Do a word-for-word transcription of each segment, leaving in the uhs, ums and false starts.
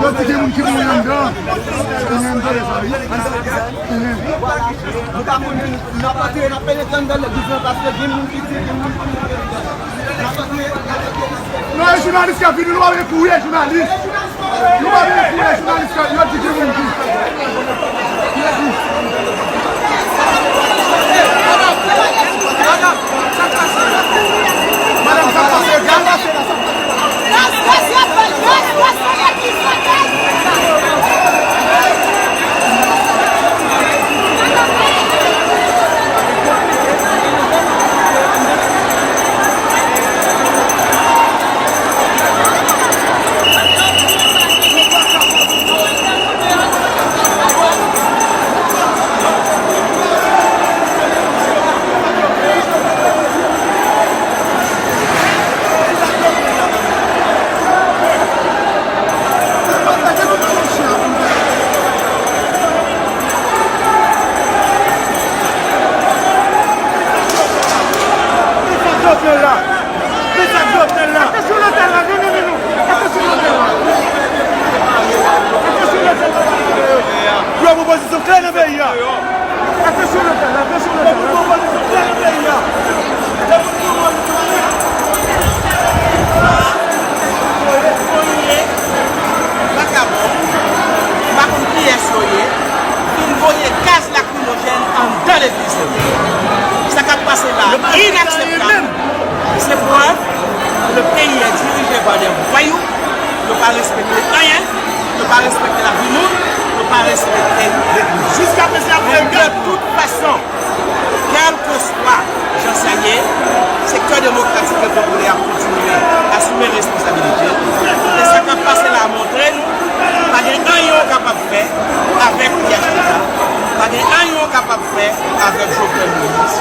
Yo di gen moun ki mouri anndan. Mwen tande sa, wi. Nou pa konn, n ap antre, n ap penetre anndan legliz lan, paske gen moun ki di, gen moun ki mouri anndan. N ap antre, n ap antre. Non, e jounalis k ap vini, nou pa vle kouri, e jounalis. Nou pa vle kouri, e jounalis k ap, yo di gen moun ki. Yo di. Madanm, sa k pase, gade. Jovenel la. Men sa k Jovenel la. Atansyon lotèl la, non, non, non, non. Atansyon lotèl la. Atansyon lotèl la. Yo pran pozisyon klè nan peyi a. Atansyon lotèl la, atansyon lotèl la. Yo pran pozisyon klè nan peyi a. Vakabon, m pa konn kiyès yo ye, fin voye gaz lakrimojèn anndan legliz yo. Sa k ap pase la a inakseptab. Se prèv ke le pays est dirigé par des voyous. Yo pa respekte anyen. Yo pa respekte lavi moun. Yo pa respekte legliz. Jiskaprezan, y ap fè gèt. De toute façon, kèlkeswa jan sa ye, sektè demokratik e popilè ap kontinye asime responsabilite l. E sa k ap pase la a montre nou, pa gen anyen w kapab fè avèk P H T K, pa gen anyen w kapab fè avèk Jovenel Moïse.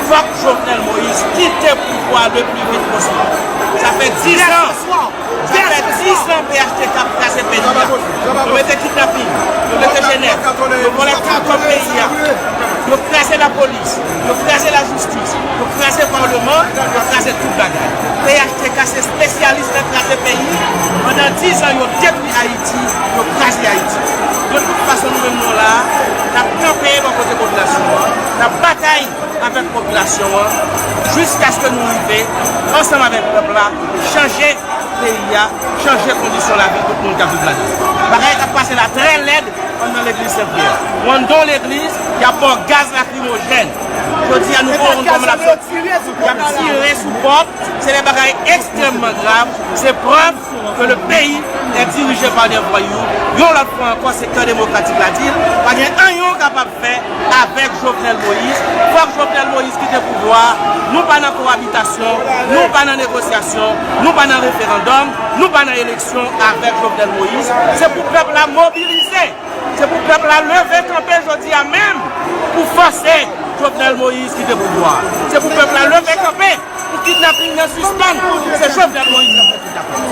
Fòk Jovenel Moïse kite pouvwa le pli vit posib. Sa fè diz an, sa fè diz an P H T K ap kraze peyi a. Yo mete kidnaping, yo mete jenès, yo vòlè tout kòb peyi a. Yo kraze lapolis, yo kraze lajistis, yo kraze palman, yo kraze tout bagay. P H T K se espesyalis nan kraze peyi. Pandan diz an, yo detwi Ayiti, yo kraze Ayiti. De tout fason, nou menm nou la, n ap kanpe bò kote popilasyon an, n ap batay avèk popilasyon an, jiskaske nou rive, ansanm avèk pèp la, chanje peyi a, chanje kondisyon lavi tout moun k ap viv ladan l. Bagay k ap pase la trè lèd anndan legliz Sen Pyè. Anndan yon legliz, y ap ba w gaz lakrimojèn. Jodi a, nou pa wè kòman l ap soti. Y ap tire sou pòt. Se de bagay ekstrèmman grav. Se prèv ke le pays est dirigé par des voyous. Yon lòt fwa ankò, sektè demokratik la di l, pa gen anyen w kapab fè avèk Jovenel Moïse. Fòk Jovenel Moïse kite pouvwa a. Nou pa nan kowabitasyon, nou pa nan negosyasyon, nou pa nan referandòm, nou pa nan eleksyon avèk Jovenel Moïse. Se pou pèp la mobilize. Se pou pèp la leve kanpe jodi a menm pou fòse Jovenel Moïse kite pouvwa a. Se pou pèp la leve kanpe pou kidnaping nan sispann. Se Jovenel Moïse k ap fè kidnaping.